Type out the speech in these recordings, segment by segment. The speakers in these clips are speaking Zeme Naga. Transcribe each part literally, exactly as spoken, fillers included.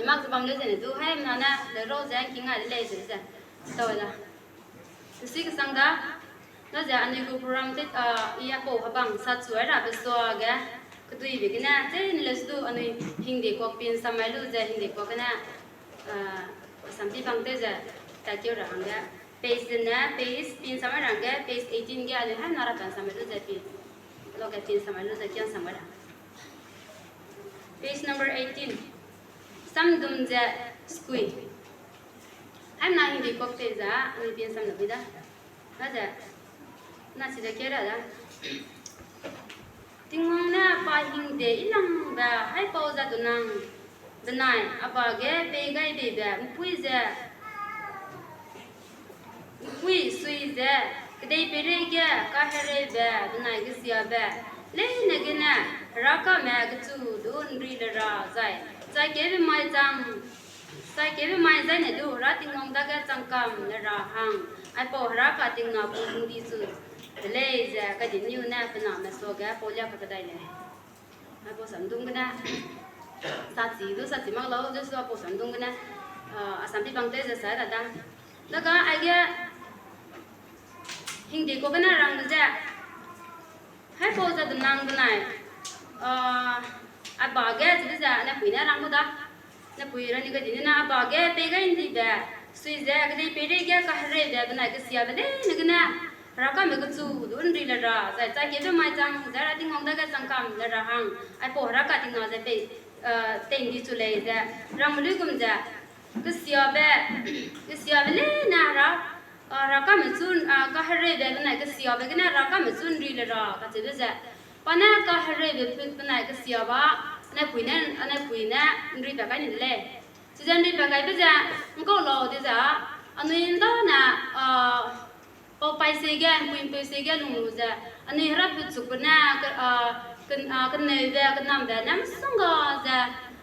Mak ze bam leu zene du, hai mna ne, le rau ze, ’ngking ai de lei ze ze. Tau da. Sui kesang da. Na ze anui gu program te, ah, i apau hebang sa chu ai rabe suage, keduibe gene, te ne le su du anui hingde kuak pin samai lu ze, hingde kuak gene, ah, sampi bang te ze, ta keu ra hangge. Page ne, page pin samai ra hangge, page eighteen ge anui hai na ra tan samai lu ze pin. Loge pin samai lu ze kian samai ra. Page number eighteen. Samdum ze skui. Hai mna hingde kuak te za, anui pin sam le bui da. Ba ze, na si ze keu ra da. Tingwang ne pa hingde i langbe, haipau za du nang, benai, a ba ge pei gai deibe, ’mpui ze, ’mpui sui ze, kedei peireige kahereibe benai kesiabe leine gene, Herakame kechu du ’nri le ra zai, chaikeube mai chang, chaikeube mai zaine du Hera Tingwang dage changkam le ra hang, aipau Heraka tingna pu hingdi chu de lei ze, Kadinliu ne pe name suage pau lia kakadai lei. Aipau samdum gene, sachi du sachi mak lau, ze su aipau samdum gene, ah, a sampi bang te ze sa ra da. Daga aige hingde kuak gene rangbe ze, haipau za du nang benai, ah, a ba ge, chibe ze, anepui ne rang gu da. Nepui ra ni Kadinliu ne a ba ge pei gai ’ndibe, sui ze, kedei peireige kahereibe benai kesiabe leine gene, Herakame kechu du ’nri le ra zai, chaikeube mai chang ze, Hera Tingwang dage changkam le ra hang, aipau Heraka tingna ze pei, eh, tei ’ndi chu lei ze, rangme luigum ze, kesiabe, kesiabe leine Hera, ah, Herakame chu, ah, kahereibe benai kesiabe gene Herakame chu ’nri le ra kacheube ze, pa ne kahereibe put benai kesiabe, anepui ne, anepui ne ’nripat kai ni de lei. Chize ’nripat kaibe ze, ’ngkau lau di ze, anui ’nda ne, ah, pau pai se ge, ’mpui'mpeu se ge lung lu ze, anui Hera put chukbe ne, ke-, ah, ken-, ah, keneube, kenambe ne misongga ze,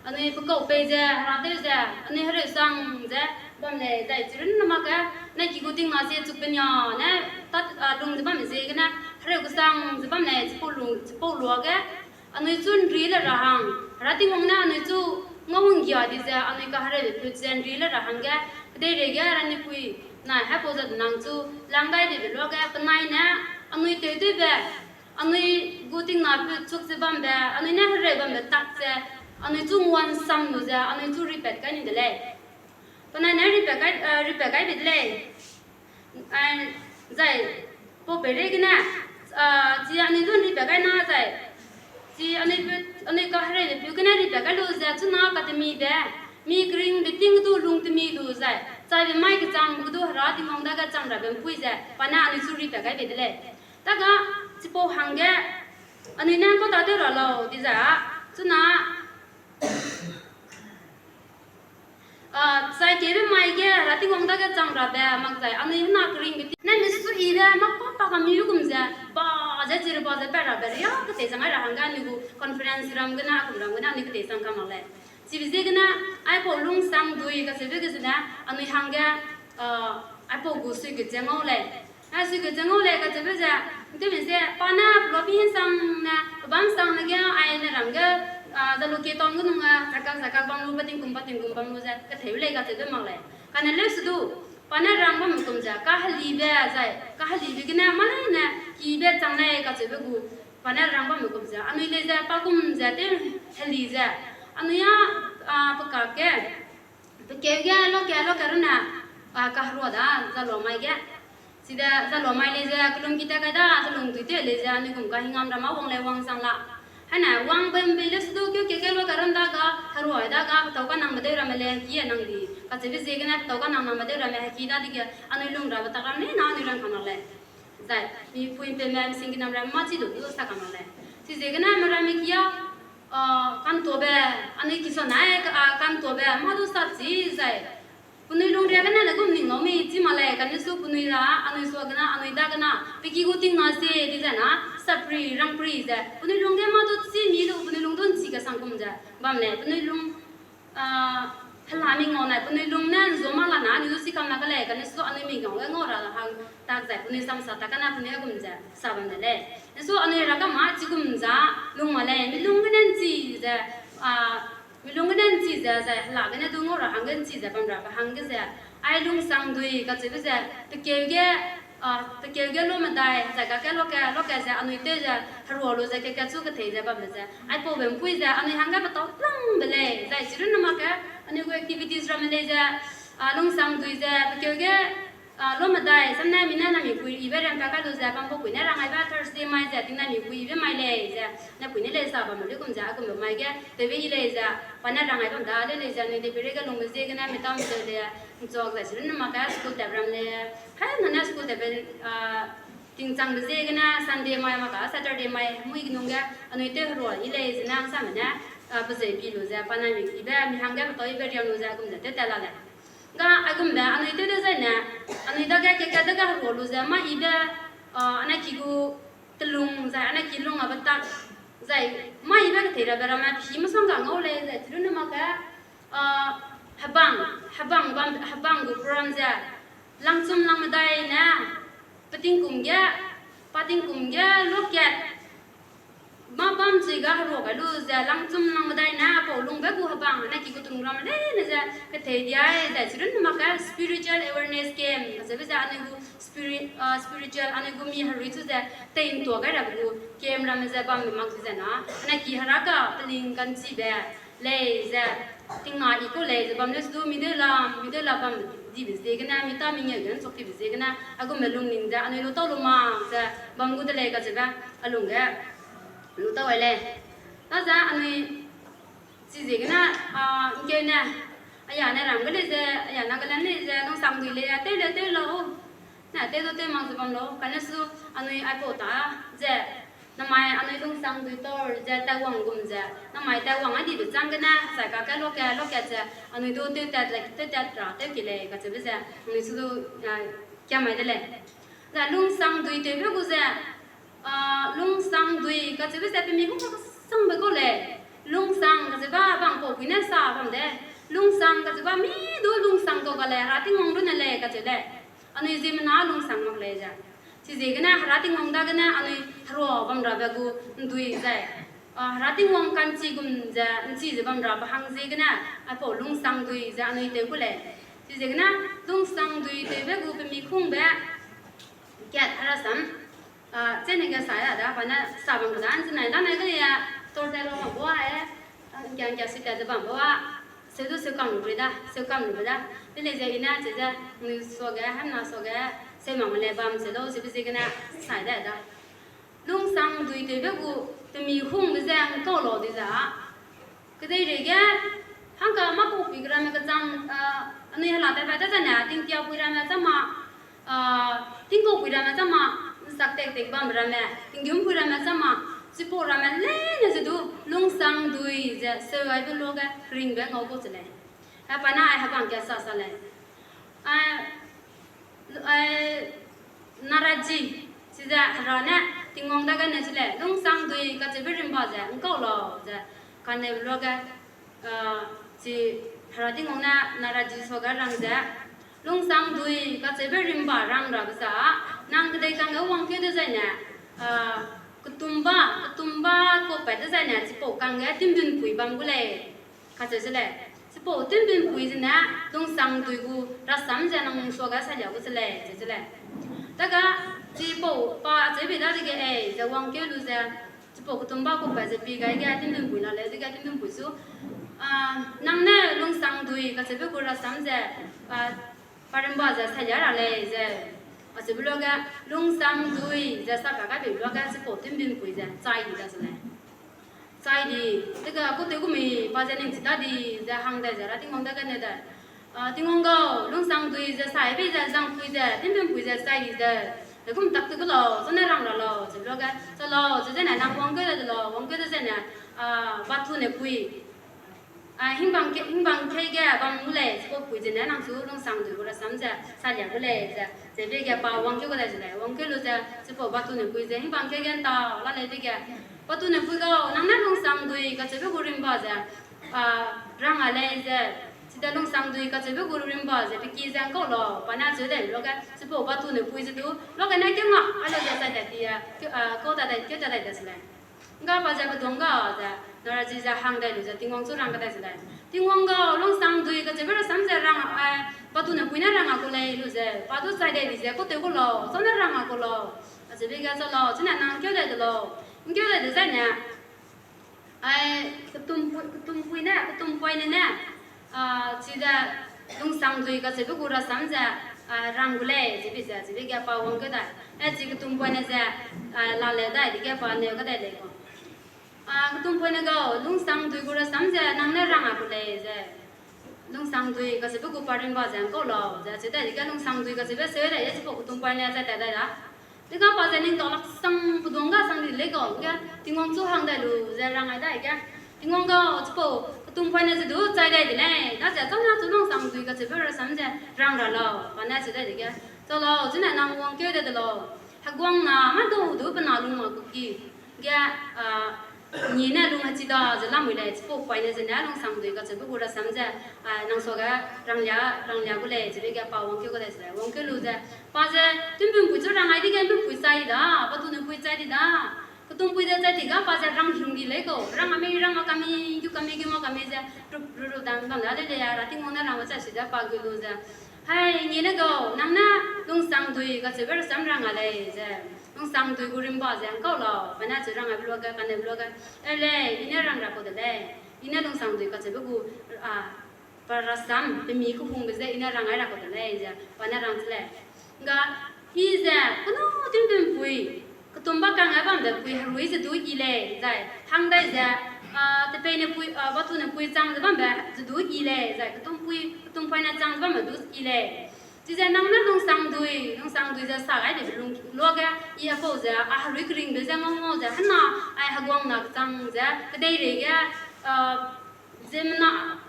anui pe kau pei ze, Hera tew ze, anui hereu sang ze, bam lei, zai chirun na mak ge, ne ki gu tingna sie chukbe nia ne, tat, ah, lung ze bam ziegene, hereu kesang ze bam lei, chipau lung, chipau luage, anui chu ’nri le ra hang, Hera Tingwang ne anui chu ngau ’nggia di ze, anui kahereibe put ze ’nri le ra hangge, kedeireige Hera nipui, nai haipau za du nang chu, lang gai deibe luage, penai ne, anui tewtewbe, anui gu tingna put chuk ze bambe, anui ne hereu bambe tak ze, anui chu nguansam lu ze, anui chu ripat kai ni de lei. Penai ne ripat kai, eh, ripat kaibe de lei. Ai, zai, pau peireigene, ah, chi anui du ’nripat kai na zai, chi anui peu, anui kahereibepeu gene ripat kai lu ze, chuna katemibe, mi keringbe ting du lung temi lu zai, chaibe mai kechangbe du Hera Tingwang dage chang rabe ’mpui ze, pa ne anui chu ripat kaibe de lei. Daga, chipau hangge, anui ne ’ngkau tatew ra lau di zai, chuna, ah, chaikebe mai ge Hera Tingwang dage chang rabe mak zai, anui hena keringbe ting ne misuibe mak pa pa kami lu gum ze, ba ze chire ba ze pat rabe ria ketei chang ai ra hangge anui gu conference ram gene, a kum ram gene anui ketei chang kam mak lei. Chibe ziegene, aipau lungsang dui kacheube ge zene, anui hangge, ah, aipau gu suigut ze ngau lei. Ai suigut ze ngau lei kacheube ze, ’nteumi ze, pa ne, pe lopi hingsangne, pe bamsangne ge, ai ne rangge, ah, zalu ke town ge nung, ah, sakak sakak bam lu, patingkum patingkum bam lu ze, ketheu lei kacheube mak lei. Kane leusedu, pa ne rang bamme kum ze, kahelibe zai, kahelibe gene, mâ leine, kibe chang lei kacheube gu, pa ne rang bamme kum ze, anui lei ze, pa kum ze, tew heli ze, anui a, ah, pe kak ge, pe keu ge, loke, loke runne, ah, kaherua da, zalu mai ge. Chide, zalu mai lei ze, kelum ki ta kai da, kelum dui tew lei ze, anui gum kahingam ra mâ wang lei wang sang la. Haine, wang bam bei leusedu, keu ke ke loke run da ga, herua da ga, petau kanangbe deu ramme lei, heki a nang di. Kacheube ziegene, petau kanang nangbe deu ramme, heki dadege, anui lung rabe tak ram leine, anui rang kam mak lei. Zai, mipui ’mpeume, misingkinam ramme, mâ chi du du sa kam mak lei. Chiziegene, meramme kia, ah, kantuabe, anui kisa nai, ah, kantuabe, mâ du sa chi zai. Penui lungria gene ne gum ning ngau mi chi mak lei, kane su penui ra, anui suagene, anui dagene, pe ki gu tingna se di zai na, sapri, rangpri ze, penui lung ge mâ du chi mi lu, penui lung du ’nchi kesang kum ze, bam lei, penui lung, ah, hela mi ngau nai, penui lung ne ’nzua mak la na, anui du si kam la ka lei, kane su anui mi ngau ge ngau ra hang, tak zai, penui samsa tak kane penui a gum ze, sa bam de lei. Ne su anui ra ka mâ chi gum za, lung mak lei, mi lung gene ’nchi ze, ah, Milung gene ’nchi ze, zai hela gene du ngau ra hangge ’nchi ze bam rabe hangge ze, ai Lungsangdui kacheube ze, pe keu ge, a, pe keu ge lua medai, zai kake luake, luake ze, anui tew ze, herua lu ze, kekatchu kethei ze bambe ze, aipaube ’mpui ze, anui hangge petau langbe lei, zai chirunne mak ge, anui gu activities ramme lei ze, a, Lungsangdui ze, pe keu ge, a, lua medai, sam ne mi ne naimikpui yibe riampa kai lu ze, bambo pui ne rang aibe Thursday mai ze, tingnai mikpui yibe mai lei ze, ne pui ne lei sa bamme luigum ze, aigumbe mai ge, tewbe yi lei ze, pa ne rang ai bam da, lei lei ze, anui de peireige lungbe ziegene, mi tam ze le, ’nchuak zai chirunne mak ge, school tat ram le, hai nane school tatbe, a, tingchangbe ziegene, Sunday mai mak ka, Saturday mai, mui genung ge, anui tew herua yi lei zene, hangsame ne, a, pezei pi lu ze, pa naimik yibe, mi hangge petau yibe riam lu ze, aigum ze, tew tat la lei. Ga aigumbe anui tew dezaine, anui dage keka dege herua lu ze mâ yibe, a, anai ki gu telung zai, anai ki lung abe tak zai, mâ yibe kethei rabe ramme pî mesang ga ngau lei zai, chirunne mak ge, a, hebang, hebang bam, hebang gu program ze, langchum lang medai ne, pe tingkum ge, pa tingkum ge, luakat, mâ bam chui ga herua gai lu ze, langchum lang medai ne, apau lungbe gu hebang, anai ki gu telung ramme leine ze, kethei diai, zai chirunne mak ge spiritual awareness camp, kacheube ze anui gu spiri-, a, spiritual, anui gu mi herui chu ze, tei ’ntua gai rabe gu camp ramme ze bambe mak ze na, anai ki hera ka peling ka'nchibe, lei ze, tingnai i kau lei ze bam lei se du, mi deu la, mi deu la bam dibe ziegene, mi ta mi ngeu ge ’nchok dibe ziegene, aigumbe lungning ze, anui lu tau lu mak ze, bam gu de lei kacheube, alung ge, lu tau ai lei. Daze anui, chiziegene, a, ’ngkeu ne, aya ne rangbe lei ze, aya Nagaland lei ze, Lungsangdui lei, tew le tew lau, ne tew du tew mak ze bam lau, kane su, anui aipau ta, ze, namai anui Lungsangdui tor ze taiwang gum ze, namai taiwang a dibe châng gene, zai kake luake, luakat ze, anui du tew tat le, tew tat ra, tew ki lei, kacheube ze, anui su du, a, kiamai de lei. Zai Lungsangdui tewbe gu ze, a, Lungsangdui kacheube ze pe mi gu kesangbe kau lei. Lungsang kacheube bang pau pui ne sa bam de. Lungsang kacheube mi du Lungsang kau ga lei, Hera Tingwang du ne lei kacheu lei. Anui ziemmena Lungsang mak lei ze. Chiziegene Hera Tingwang dagene anui herua bam rabe gu ’ndui zai, a, Hera Tingwang ka'nchi gum ze, ’nchi ze bam rabe hang ziegene, aipau Lungsangdui ze anui tew gu lei. Chiziegene Lungsangdui tewbe gu pe mi kungbe, kat herasam, a, chene ge sa da da, pa ne sa bam gu da, ’nzenai da ne ge lei, tor tat ra bam bua e, a, ’ngkia ’ngkia sui tat ze bam bua, seu du seu kam lu rui da, seu kam lu da, de lei ze i ne, chize, nui suage, hemna suage, seu mak me lei bam seu lau, chibe ziegene, sai da da. Lungsangdui tewbe gu, pe mi hungbe ze ’ngkau lau di za. Kedeireige, hangka mâ kaupui ge ramme kechang, a, anui hela tatpat dezaine, tingtiapui ramme chama, a, tingkaupui ramme chama, ’nsak tek tek bam ramme, tinggîmpui ramme chama, chipau ramme leine ze du, Lungsangdui ze seu aibe luage ringbe ngau kau che lei. He pa ne ai hebang ka sa sa lei. A, a, Naraji, chize Hera ne Tingwang dagene chi lei, Lungsangdui kacheube rimba ze ’ngkau lau ze, kane luage, a, chi Hera Tingwang ne Naraji suage rang ze, Lungsangdui kacheube rimba rang rabe za, nang kedei kangge wangkeu dezaine, a, ketumba, ketumba kaupat dezaine, chipau kangge tingbinpui bam gu lei. Kacheu se lei, chipau tingbinpui zene, Lungsangdui gu rasam ze nang suage salia gu se lei, cheu se lei. Daga, chipau pa acheu bei dadege ei, ze wangkeu lu ze, chipau ketumba kaupat ze pi gai ge tingbinpui la leu dege tingbinpui su, a, nang ne Lungsangdui kacheube gu rasam ze, a, pa rimba ze salia ra lei ze, acheube luage, Lungsangdui ze sa ka gai bei luage, chipau tingbinpui ze chai di da se lei. Chai di, dege kau tew gu mei pa ze ningchi da di, ze hang dai ze Hera Tingwang dagene dai. A, Tingwang gau, Lungsangdui ze sai bei ze zangpui ze, tingbinpui ze chai di ze, degum tak tew gu lau, zene rang ra lau, cheu luage, cheu lau, cheu zene nang wangkeu de lau, wangkeu de zene, a, batu ne pui. A, hingbang ke, hingbang kei ge bam gu lei, chipau pui zene nang su Lungsangdui gu rasam ze salia gu lei ze, chebe ge pa wangkeu gu dai ze lei, wangkeu lu ze, chipau batu ne pui ze, hingbang kei ge ’nta la lei dege, batu ne pui gau, nang ne Lungsangdui kacheube gu rimba ze, a, rang a lei ze, chide Lungsangdui kacheube gu rimba ze, pe ki ze ’ngkau lau, pa ne acheu dai luage, chipau batu ne pui ze du, luage ne keu mak, a luage chai dai di, a, keu, a, kau ta dai, keu ta dai da se lei. Ngga pa ze peduang ga ze, narachi ze hang dai lu ze Tingwang chu rang kadai ze dai. Tingwang gau, lungsangdui kacheube rasam ze rang, ai, pa tu ne pui ne rang a ku lei lu ze, pa du chai dai di ze, ku tew ku lau, chau ne rang a ku lau. Acheube ge chau lau, chine nang keu dai de lau. Ngkeu dai de zai ne, ai, ketum pui, ketum pui ne, ketum pui ne ne, a, chize lungsangdui kacheube gu rasam ze, a, rang gu lei, chibe ze, chibe ge pa wangkeu dai. E, chi ketum pui ne ze, a, la leu dai, dege pa neu kadai lei kau. A, ketum pui ne gau, lungsangdui gu rasam ze nang ne rang a ku lei ze. Lungsangdui kacheube gu pa rimba ze ngkau lau ze, cheu dai dege lungsangdui kacheube seu dai de, chipau ketum pui ne ze tat dai da. Dega pa ze ning tau lak sang peduang ga sang di lei kau, ge Tingwang chu hang dai lu ze rang ai dai ge. Tingwang gau, chipau ketum pui ne ze du chai dai de lei, daze chau na chu lungsangdui kacheube rasam ze rang ra lau, pa ne cheu dai dege. Chau lau, chine nang wangkeu dai de lau. Heguang na mâ dau du pe na lung ma ku ki. Ge, a, ni ne lung hechi da ze lamui lei, chipau pui ne zene lungsangdui kacheube gu rasam ze, a, nang suage ranglia, ranglia gu lei, chibe ge pa wangkeu gu lei ze, wangkeu lu ze, pa ze, tun bum pui chu rang ai dege bum pui chai da, pa tu ne pui chai di da. Ketum pui ze chai di ga pa ze rang hing di lei kau, rang a mei, rang ma ka mei, gu ka mei, gu ma ka mei ze, rup, rup, rup dang bam da lei lei, a, ra Tingwang ne rang ma chai si ze pa gu lu ze. Hai, ni ne gau, nang ne lungsangdui kacheube rasam rang a lei ze. Lungsangdui gu rimba ze ngkau lau, pa ne cheu rang aibe luage, kane luage. E lei, i ne rang ra kau de lei. I ne lungsangdui kacheube gu, a, pa rasam, pe mi kehungbe ze i ne rang ai ra kau de lei ze, pa ne rang che lei. Ngga, i ze, kenu tingbin pui, ketum ba kang ai bambe pui herui ze du i lei, zai, hang dai ze, a, tepeine pui, a, batu ne pui chang ze bambe ze du i lei, zai, ketum pui, ketum pui ne chang ze bambe du i lei. Chize nang ne lungsangdui, lungsangdui ze sa gai de lung luage, i apau ze, a herui keringbe ze ngau ngau ze, hena, ai heguang na kechang ze, kedeirei ge, a, ziemmena,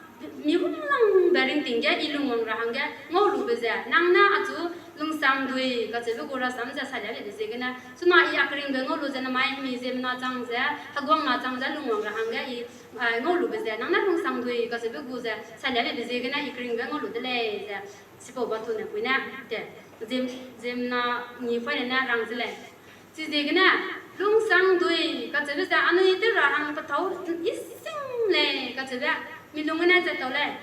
mi hunglang be ringting ge, i lungwang ra hangge, ngau lube ze, nang ne achu lungsangdui, kacheube gu rasam ze salia lebe ziegene, chuna i a keringbe ngau lu ze namai mi ziemmena chang ze, heguang na chang ze, lungwang ra hangge, i, a, ngau lube ze, nang ne lungsangdui, kacheube gu ze, salia lebe ziegene, i keringbe ngau lu de lei ze, chipau batu ne pui ne, te, ziem, ziemmena ni phaine ne rang ze lei. Chiziegene, lungsangdui, kacheube ze anui tew ra hang petau i sing lei, kacheube, mi lung gene ze tau lei.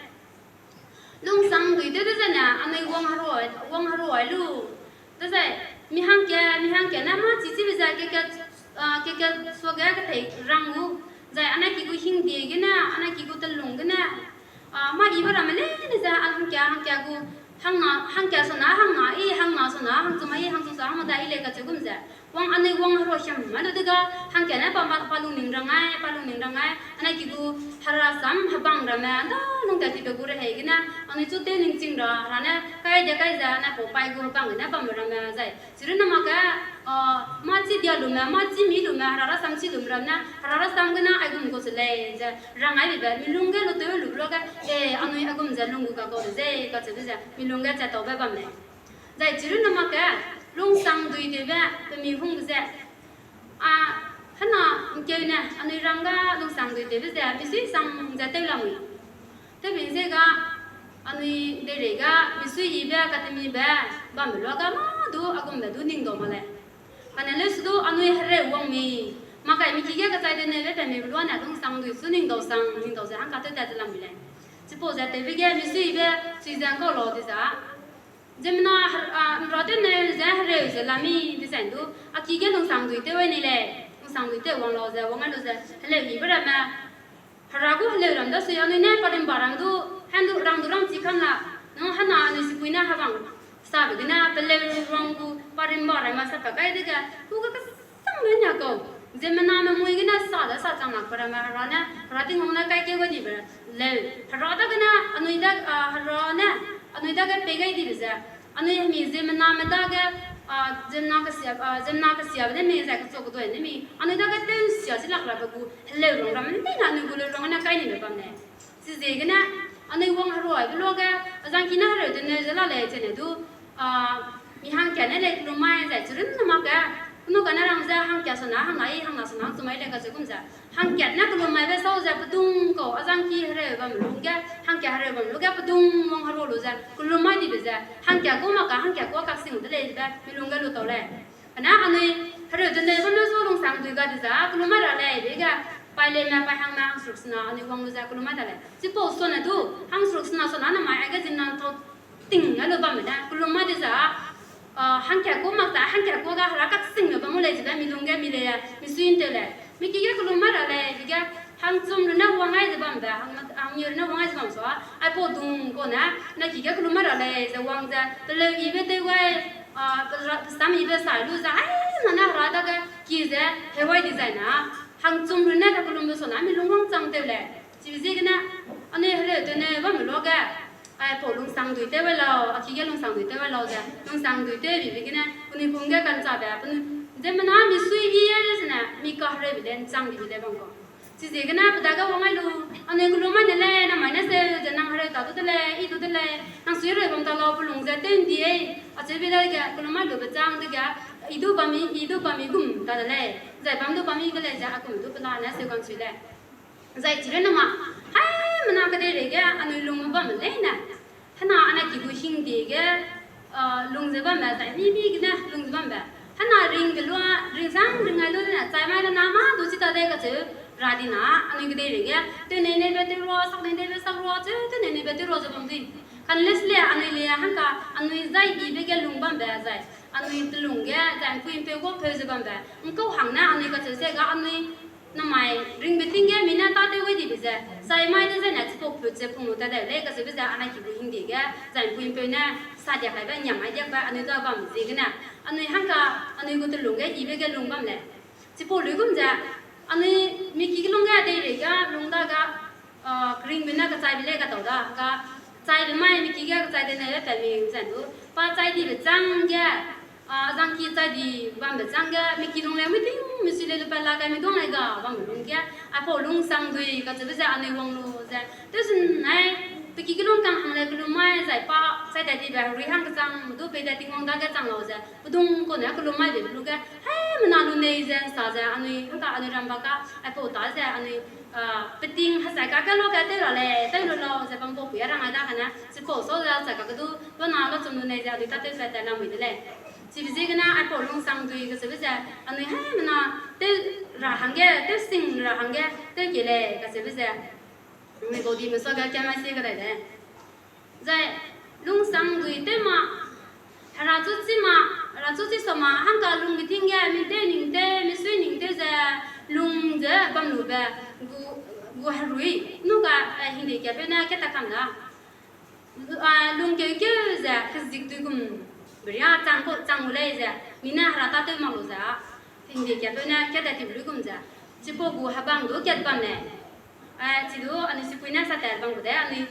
Lungsangdui tewbe zene, anui wang herua, wang herua lu. Dezai, mi hangke, mi hangke ne mâ chichibe ze keke, a, keke suage kethei rang gu. Zai, anai ki gu hingdie gene, anai ki gu telung gene, a, mâ ibe ramme leine ze, a, hangka, hangka gu, hangna, hangka sona, hangna, i, hangna sona, hangchu ma, i, hangchu sa, hangna da, i lei kacheu gum ze. Wang anui wang herua hiam ma lu dega, hangka ne pa, pa, pa lungning rang ai, pa lungning rang ai, anai ki gu, herasam, hebang ramme, nda, lungtat tibe gu rehei gene, anui chu tew ningching ra, hera ne, kai de kai ze, anai pau pai gu hebang gene, bam ramme, zai. Chirunne mak ge, a, mâ chi dia lume, mâ chi mi lume, hera rasam chi lume ramme, hera rasam gene aigum kau se lei ze, rang ai bibe, mi lung ge lu tew lu luage, e, anui aigum ze lung gu kakau de ze, kacheube ze, mi lung ge chataube bam lei. Zai chirunne mak ge, lungsangdui tewbe, pe mi hungbe ze, a, hena ngkeu ne, anui rang ga lungsangdui tewbe ze, misui sang ze tew lamui. Tewbe ziega, anui deirei ga, misui yibe, katemibe, bambe luage mâ du, aigumbe du ningdau mak lei. Kane leu su du, anui hereu wang mi, makai mi ki ge kachai de nebe pe mi lua ne lungsangdui su ningdau sang, ningdau ze hangka tew tat ze lamui lei. Chipau ze tewbe ge, misui yibe, sui ze ngkau lau di za. Ziemmena her-, a, nra tew ne ze hereu ze la mi, di zai du, a ki ge lungsangdui tew ai ni lei, lungsangdui tew wang lau ze, wang ai lu ze, heleu yibe ramme, hera gu heleu ram da sui anui ne, pa rimba ram du, hen du, rang du rang chi kam la, nang hena anui sipui ne hebang, sabe gene, peleu rang gu, pa rimba ramme sa pa kai dege, gu ge kesang le nia kau, ziemmename mui gene sa de sa chang lak pe ramme, hera ne, hera Tingwang ne kai keu ga dibe, leu, hera dagene, anui da, a, hera ne, anui dage pei gai dibe ze, anui hemi ziemmename dage, a, ziemmena kesia, a, ziemmena kesiabe ne mi, zai kechua kedui ne mi, anui dage tewsia chi lak rabe gu, heleu rang ramme ne, anui gu leu rang ne kai nibe bam lei. Chiziegene, anui wang heruaibe luage, azangki ne hereu de neu ze la lei chene du, a, mi hangkat ne lei kelum mai zai chirunne mak ge, kenu kane rang ze hangkat sona, hangna i, hangna sona, hangchu mai lei kacheu gum ze. Hangkat ne kelum maibe sau ze pedung kau, azangki hereu bam lungge, hangkat hereu bam luge pedung wang herua lu ze, kelum mai dibe ze, hangkat gu mak ka, hangkat gu kak sing de lei be, mi lungge lu tau lei. Kane anui, Hereu tene bam lu zu lungsangdui ga di za, kelum mai ra lei, dege, paî leime, paî hangme, hangseruk sena, anui wang lu ze kelum mai ta lei. Chipau sone du, hangseruk sena sona namai aige zimna tau ting a lu bamme ne, kelum mai di za, ah, hangkat ku mak za, hangkat ku ga hera kaksingme bam mu lei zibe mi lung ge mi lei, misui ’ntew lei. Mi ki ge kelum mai ra lei, dege, hangchum runne wang ai ze bambe, hang, hangmi runne wang ai ze bam sua, aipau dung kau ne, na ki ge kelum mai ra lei, ze wang ze, peleu yibe tew gai, ah, pera-, pesam yibe sai lu ze, ai, na ne hera dage, ki ze, hewai di zai na, hangchum runne ka kelumbe sona, mi lung wangchang tew lei. Chibe ziegene, anui hereu tene bamme luage, aipau lungsangdui tew wai lau, a ki ge lungsangdui tew wai lau ze, lungsangdui tew bibe gene, penui pum ge ka'nchabe, penui, ziemmena misui yi e le zene, mi kahereube le ’nchang dibe le bam kau. Chiziegene pe dage wang ai lu, anui kelum mai ne lei, namai ne seu ze nang hereu ta du de lei, i du de lei, nang sui hereu bam ta lau, pe lung ze tew ’ndi ei, acheube dage kelum mai lube chang dege, i du bam i, i du bam i gum ta de lei, zai bam du bam i de lei ze a kum du pela ne seu ka'nsui lei. Zai chirunne ma, haimena kedeirei ge anui lungme bamme leine. Hena anai ki gu hingde ge, ah, lung ze bambe, zai mi mi gene lung ze bambe. Hena ringbe lua, ringsang ringai lu dene, chai mai dena mâ du chi ta de kacheu, ra di na, anui kedeirei ge, tew nei neibe tew rua, sak nei neibe sak rua, cheu tew nei neibe tew rua ze bam dui. Kane le sile anui le hangka, anui zai yibe ge lung bambe zai, anui telung ge, zai ’mpui'mpeu guapeu ze bambe. ’Ngkau hang ne anui kacheu ze ga anui namai ringbe ting ge mi ne tâtew gai dibe ze, chai mai de zene chipau put ze pung lu ta deu lei kacheube ze anai ki gu hingde ge, zai ’mpui'mpeu ne sa diak kaibe, niam mai diakbe, anui da bam ziegene. Anui hangka, anui gu telung ge, yibe ge lung bam lei. Chipau luigum ze, anui mi ki ge lung ge, deirei ga, lung da ga, ah, keringbe ne kechaibe lei katau da, ga, chaibe mai mi ki ge kechai de ne pe mi zai du, pa chai dibe chang ge, ah, zangki chai di bambe chang ge, mi ki lung lei mui ting, mi sui lei lu pa la gai mi duang lei ga, bambe lung ge, aipau lungsangdui kacheube ze anui wang lu ze, tewsun nai, pe ki ge lung kang hang lei kelum mai zai pa, chai tat dibe herui hang kechang, du pei tat Tingwang dage chang lau ze, pedung kau ne kelum mai be lu ge, haimena lu nei ze, ’nsa ze, anui, hangka anui ram ba ka, aipau ta ze, anui, ah, peting hechai kake luage tew ra lei, tew lu lau ze bam pau pui a rang ai da kane, chipau sau ze hechai kake du, bana luchum lu nei ze, anui tâtew pat tat lamui de lei. Chibe ziegene aipau lungsangdui kacheube ze, anui haimena, tew ra hangge, tewsing ra hangge, tew ke lei kacheube ze, anui baudime suage kiamai sie kadai de. Zai, lungsangdui tew ma, hera chu chi ma, hera chu chi sa ma, hangka lungbe ting ge, mi tew ning tew, mi sui ning tew ze, lung ze bam lube, gu, gu herui, nu ga, eh, hingde kapeu ne kat ta kam da. Ah, lungkeu keu ze, kezik dui gum, beria chang kau, chang gu lei ze, mi ne hera tâtew mak lu ze, hingde kapeu ne kat tat ti luigum ze, chipau gu hebang du kat bam lei. Eh, chi du, anui sipui ne sa tat bam gu de, anui,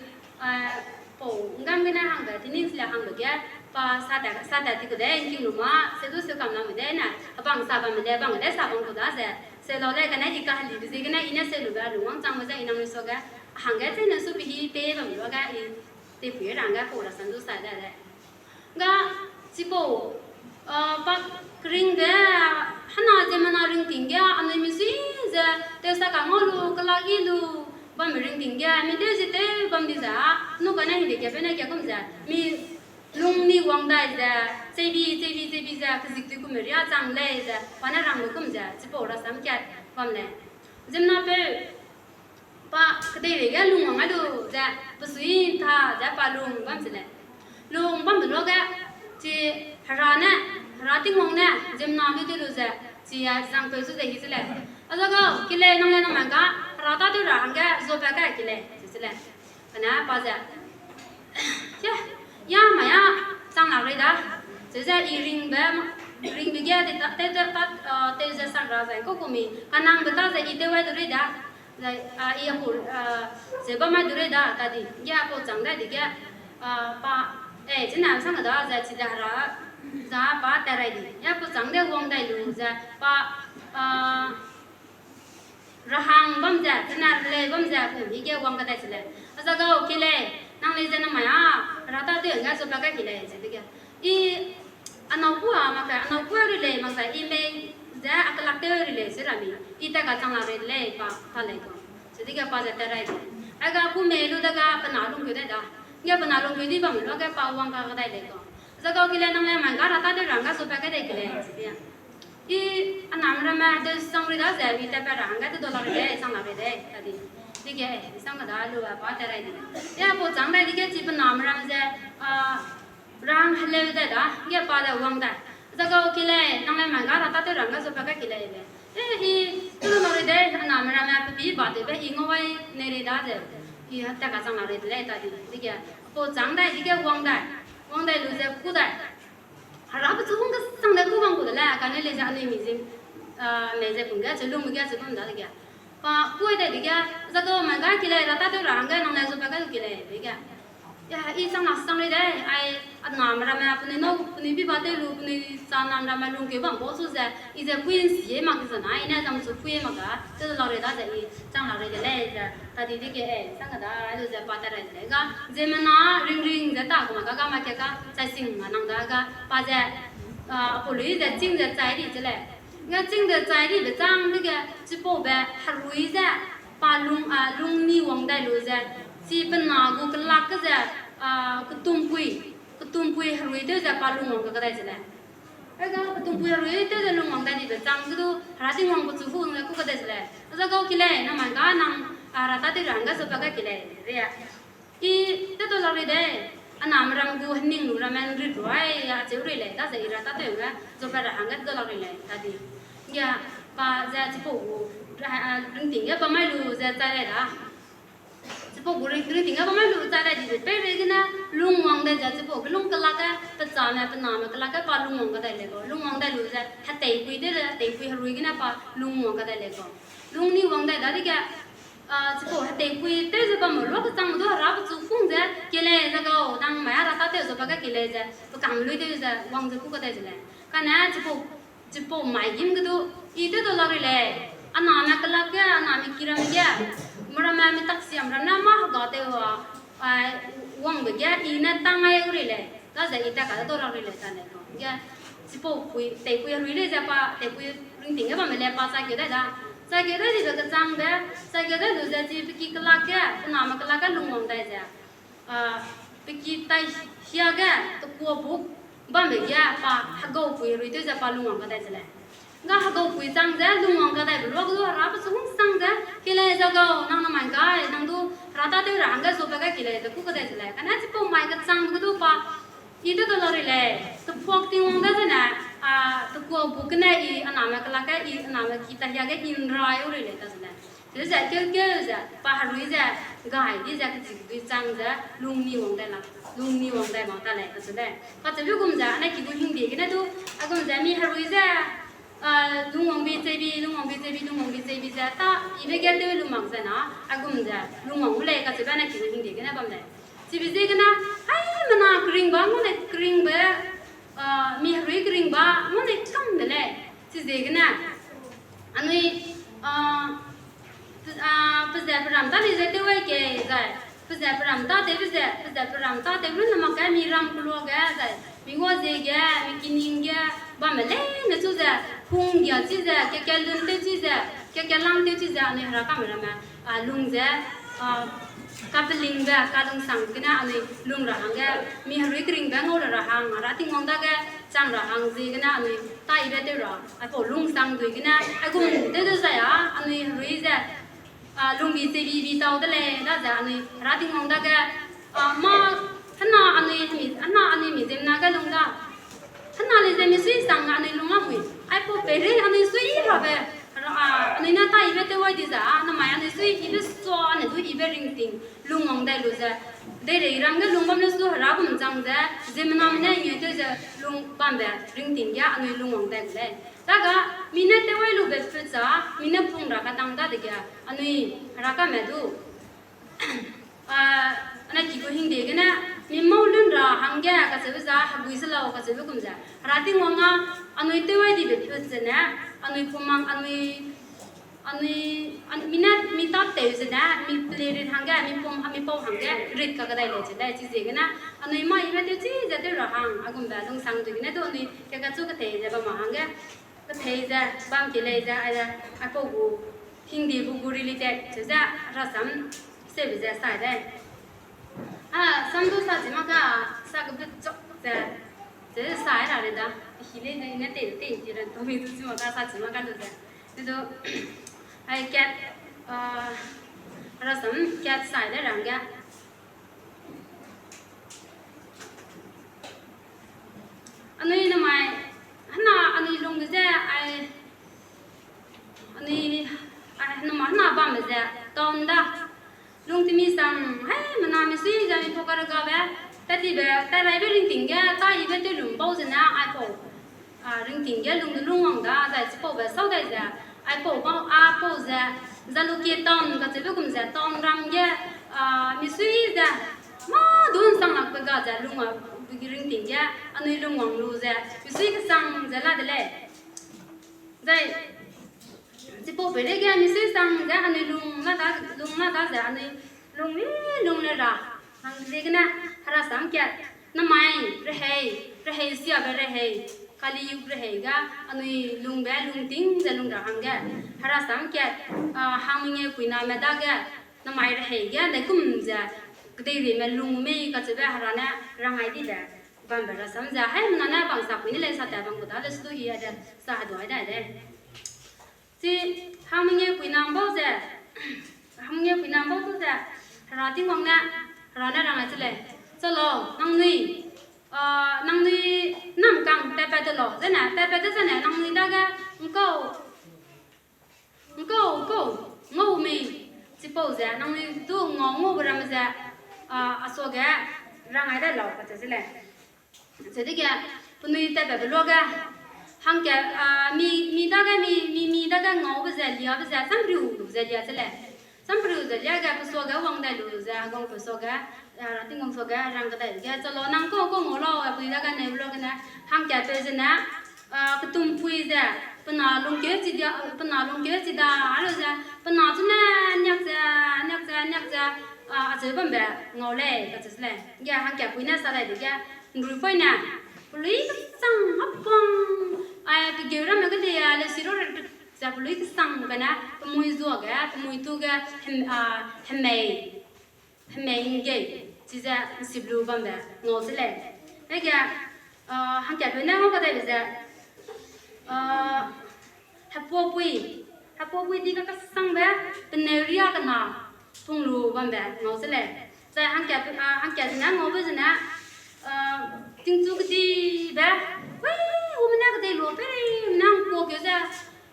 eh, pau ’nggam gene hangbe, tinings le hangbe ge, pa sa tat, sa tat ti gu de, ’ngking lu ma, se du se kam lam de ne, hebang sa bam de, bang de sa bam gu da ze, se lau lei kane i kahelibe ziegene, i ne se lube, lung wangchangbe ze, i nang lui suage, hangge chene su pe hi pe bam luage, i, tepui rangge pau rasam du sa da lei. Ga, chipau, ah, pa keringbe, hena ziemmena ringting ge, anui misui ze, tewsa ka ngau lu, kelak i lu, bamme ringting ge, mi tew ze tew bam di ze, nu kane hingde kapeu ne ka gum ze, mi lung ni wang dai ze, cheibi, cheibi, cheibi ze, kezik dui gum ria chang lei ze, pa ne rangbe gum ze, chipau rasam kat bam lei. Ziemmenapeu, pa kedeirei ge lung wang ai lu ze, pe sui ’nta ze pa lung bam se lei. Lung bambe luage, chi hera ne, hera Tingwang ne, ziemmena du tew lu ze, chi a zangpeu zu ze hi se lei. A za gau, ki lei nang le nang mai ga, hera tâtew ra hangge, zuapat kai ki lei, chi se lei. Kane pa ze, ke, ya mai a, chang lak rei da. Ze ze i ringbe, ringbe ge de ta, tew, tew, ta, ah, tew ze sak ra zai, kau kumi, kanangbe ta ze i tew ai du rei da. Zai, ah, i a pu, ah, ze bam mai du rei da, ta di, ge a pau chang dai di ge, ah, pa, eh, chine sang da, zai chi da ra, za pa tat rai di. Ya pau chang de wang dai lu, ze pa, ah, rahang bam ze, chine lei bam ze, kum hi ge wang kadai se lei. A za gau ki lei, nang lei ze nang mai a, hera tâtew hangge zuapat kai ki lei, ze dege. I, a nâu ku a mak kai, a nâu ku ri lei mak sai, i mei ze a kelak tew ri lei, ze ra mi. I tat ka chang lak rei de lei, pa, ta lei kau. Ze dege pa ze tat rai de. Aiga ku mei lu dege pe na lungkeu dai da. Ge pe na lungkeu di bam luage pa wang ka kadai lei kau. Za gau ki lei nang lei mai ga hera tâtew ra hangge zuapat kai dai ki lei, ze dege. I anam ramme de sang ri da ze, i tat pat ra hangge te dau lak ri de, sang lak ri de, ta di. Dege, i sang da lu a pa tat rai di. Ya, pau chang dai dege chi pe nam ram ze, a, rang heleu dai da, ge pa de wang dai. Zagau ki lei, nang le mai ga ra ta tew rang ga zu pa ga ki lei le. E, i, tu lu lak ri de, anam ramme pe pi ba de be, i ngau wai ne ri da ze. I ha ta ka sang lak ri de lei, ta di. Dege, pau chang dai dege wang dai. Wang dai lu ze ku dai. Hera pechu hung kesang de ku bam gu de le, kane le ze anui mi zing, a, mei ze pung ge, che lung ge, che bam da dege. Pa, kuai dai dege, zagau mai ga ki lei, ra ta tew ra hangge, nang le zu pa ga ki lei, dege. Ya, i chang na sang ri de, ai, anam ramme, penui nau, penui pi ba tew lu, penui cha nam ramme lungkeu bam bau chu ze, i ze pui nsi e mak ze na, i ne zam chu pui e mak ga, te lak ri da ze i, chang lak ri de lei ze, ta di dege, e, chang da, lu ze pa ta rai de lei ga, ziemmena ringring ze ta gu ma ga, ga ma ke ga, chai sing ma nang da ga, pa ze, a, apau lui ze chîng ze chai di ze lei. Ge chîng ze chai dibe chang dege, chipaube herui ze, pa lung, a, lung ni wang dai lu ze, chi pe na gu kelak ge ze, a, ketumpui, ketumpui herui tew ze pa lung wang ka kedai ze lei. Ega ketumpui herui tew ze lung wang dai dibe chang ge du, Hera Tingwang pechu hu ne ku kedai ze lei. Zagau ki lei, namai ga nang, a, ra ta tew ra hangge zu pa ga ki lei, ria. I te dau lak ri de, anam ram gu hening lu ramme nri ruai, acheu rui lei, daze i ra ta tew ge, zu pa ra hangge te dau lak ri lei, ta di. Ge, pa ze chipau gu, ra, a, ringting ge bam mai lu ze chai lei da. Chipau gu ring, ringting ge bam mai lu chai lei di ze, peireigene, lung wang dai ze chipau, kelung kelak ge, pechame, pename kelak ge, pa lung wang kadai lei kau. Lung wang dai lu ze, heteipui de ze, heteipui herui gene pa lung wang kadai lei kau. Lung ni wang dai dadege, a, chipau heteipui tew ze bamme luage chang du Hera pechu pung ze, ki lei ze gau, nang mai a ra ta tew ze pa ga ki lei ze, pe kam lui tew ze, wang ze ku kadai ze lei. Kane chipau, chipau mai gîm ge du, i tew dau lak ri lei, aname kelak ge, aname ki ram ge, meramme mi taksiam ram ne mâ hega tew a, a, wangbe ge, i ne tang ai gu ri lei, daze i ta ka dau lak ri lei ta lei kau. Ge, chipau pui, teipui herui lei ze pa, teipui ringting ge bamme lei pa chakeu dai da. Chakeu dai dibe kechangbe, chakeu dai lu ze chi pe ki kelak ge, pename kelak ge lungwang dai ze. A, pe ki tai hia ge, tekua buk, bambe ge, pa hegaupui herui tew ze pa lungwang kadai ze lei. Ga hegaupui chang ze, lungwang kadaibe luage du Hera pechu hungsang ze, ki lei ze gau, nang namai gai, nang du Hera ta tew ra hangge zu pa ga ki lei ze ku kadai ze lei. Kane chipau mai kechang ge du pa, i tew dau lak ri lei, tepuak Tingwang da zene, a, tekua buk gene i aname kelak ge, i aname ki tai hia ge i nrai u ri lei ta ze lei. Ze ze keukeu ze, pa herui ze, gai di ze, kechigdui chang ze, lung ni wang dai la, lung ni wang dai mak ta lei, kacheu lei. Kacheube gum ze, anai ki gu hingde gene du, aigum ze mi herui ze, a, lungwangbi chebi, lungwangbi chebi, lungwangbi chebi ze, ta, ibe ge tew lu mak ze na, aigum ze, lungwang gu lei, kacheube anai ki gu hingde gene bam lei. Chibe ziegene, haimena keringba, ngau lei keringbe, a, mi herui keringba, ngau lei kam de lei. Chiziegene, anui, a, pe-, a, peze peram ta lei ze tew ai ke zai, peze peram ta tewbe ze, peze peram ta tewbe ne mak ge mi ram keluage zai, mi ngua ziege, mi kining ge, bamme leine chu ze, hunggia chi ze, keke lun tew chi ze, keke lang tew chi ze, anui Hera kamme ramme, a, lung ze, a, kapelingbe, kalungsang gene, anui lung ra hangge, mi herui keringbe ngau ra ra hang, Hera Tingwang dage chang ra hang ziegene, anui taibe tew ra, aipau lungsang dui gene, aigum tew de zai a, anui herui ze, a, lungbi chebi bi tau de lei, daze anui Hera Tingwang dage, a, mâ, hena anui mi, hena anui mi ziemmena ge lung da. Hena lei ze mi sui sang anui lung lamui. Aipau peirei anui sui rabe, a, anui ne taibe tew ai di ze, a, namai anui sui ibe sua ne du ibe ringting, lungwang dai lu ze. Deirei ram ge lung bam le su Hera gum chang ze, ziemmename ne nge tew ze lung bambe ringting ge anui lungwang dai gu lei. Daga, mi ne tew ai lube put za, mi ne pung ra kadang dadege, anui Hera kamme du. A, anai ki gu hingde gene, mi mau lun ra hangge kacheube za, hegui se lau kacheube gum ze. Hera Tingwang a, anui tew ai dibe put zene, anui pumang, anui, anui, an-, mi ne, mi tâtew zene, mi pelerit hangge, mi pum, mi pau hangge, rit kakadai lei ze lei, chiziegene, anui mâ ibe tew chi ze tew ra hang, aigumbe lungsang dui gene du anui, kekachu kethei ze bam ma hangge, kethei ze, bam ki lei ze, aide, aipau gu, hingde gu gu related, cheu ze, rasam, seube ze sai dei. A, sam du sa chi mak ka, sa kebut chok ze, ze sai ra lei da. Hi lei ne, ne tei, tei, ti ran tau mi du chi ma ka sa chi ma ka du ze. Te du, ai kat, a, rasam kat sai de rangge. Anui namai, hena anui lungbe ze, ai, anui, ai, namai hena bambe ze, town da. Lung temi sang, hai, mena misui ze mi pau karaga be, tat tibe, tat raibe ringting ge, ta ibe tew lum bau zene, aipau, a, ringting ge lung du lung wang da, zai chipaube sau dai ze, aipau bau, a, pau ze, Jalukie town kacheube gum ze, town ram ge, a, misui ze, mâ du ’nsang lakbe ga ze, lung a, ringting ge, anui lung wang lu ze, misui kesang ze la de lei. Zai, chipau peireige misui sang ze anui lung la da, lung la da ze anui lung mi lung le ra. Hangziegene, herasam kat, namai, rehei, rehei siabe rehei, Kali Yug rehei ga, anui lungbe lungting ze lung ra hangge. Herasam kat, a, hangmengepuiname dage, namai rehei ge, ndaigum ze, kedeireime lung mei kacheube hera ne, rangai dibe, bambe rasam ze, haimena ne bam sapui ne lei sa ta bam gu da, le sudu hi a de, sa hedua dai de. Chi hangmengepuinam bau ze, hangmengepuinam bau tu ze, hera Tingwang ne, hera ne rang ai chi lei. Chalo, nangnui, a, nangnui namkang tatpat de lau, zene, tatpat de zene, nangnui dage, ’ngkau, ’ngkau, ’ngkau, ngau mei, chipau ze, nangnui du ngau ngaube ramme ze, a, a suage, rang ai dai lau, kacheu chi lei. Chidege, penui tatpatbe luage, hangkat, a, mi, mi dage, mi, mi, mi dage ngaube ze, liabe ze, samriu ze lia chi lei. Samriu ze liage, pe suage wang dai lu ze, heguang pe suage, a, Tingwang suage, rang kedai ge, chalo, nang kau, kau ngau lau, a, penui dage neu luagene, hangkatpeu zene, a, ketumpui ze, pe na lungkeu chi da, pe na lungkeu chi da, a lu ze, pe na chu ne, niak ze, niak ze, niak ze, a, acheu bambe, ngau lei, kacheu chi lei. Ge hangkatpui ne sa dai dege, ’nruipoine, pelui kesang hapang, ai, pegeu ramme kedei a, lesi ru re ze pelui kesang gene, pemui zuage, pemui tu ge, hem-, a, hemei, hemei ’nggei, chize ’nsip lu bambe, ngau chi lei. Ege, a, hangkatpeu ne ngau kadaibe ze, a, hepuapui, hepuapui di kakesangbe, peneu ria kena, pung lu bambe, ngau chi lei. Zai hangkat, a, hangkat zene ngaube zene, a, tingchu kedibe, ui, umene kedei lua pei, mene ’ngkuakeu ze,